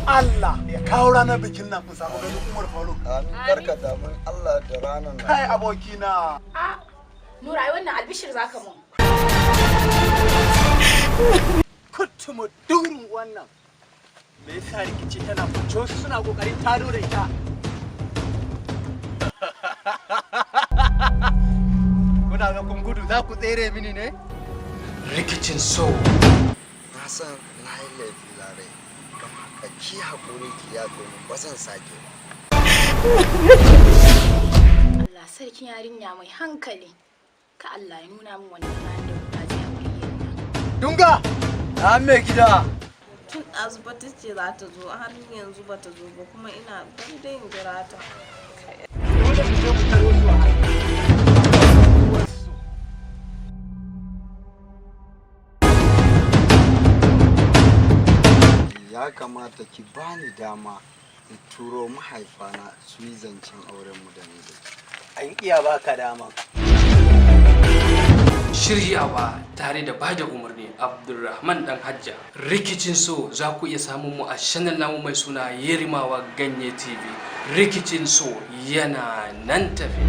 Allah ya kawo ranar bikin nan ku samu ganin Umar Faruk. Amin, karka damu, Allah da ranar nan. Kai abokina. Nura, ai wannan albishir zaka mun. Kuttumu durin wannan. Me yasa rikici tana kwance, wasu suna kokarin taro da ita? Kuna ga kun gudu za ku tsere mini ne? Rikicin So. Na san na yi laifi, Larai, don haka ki haƙuri, ki yafe min, ba zan sake ba. Allah sarkin yarinya mai hankali. Ka Allah ya nuna min wannan ranar da guda zai aure yarinya. Dunga! Na mai gida. Tun ɗazu ba ta ce za ta zo, har yanzu ba ta zo ba, kuma ina bari dai in jira ta. Dole mu je mu taro su a hanya. Ya kamata ki bani dama in turo mahaifana su yi zancen auren mu da ni da ke. An iya baka dama. Shiryawa tare da bada umarni, Abdulrahman Dan Hajja. Rikicin So za ku iya samun mu a channel namu mai suna Yerimawa Ganye TV. Rikicin So yana nan tafe.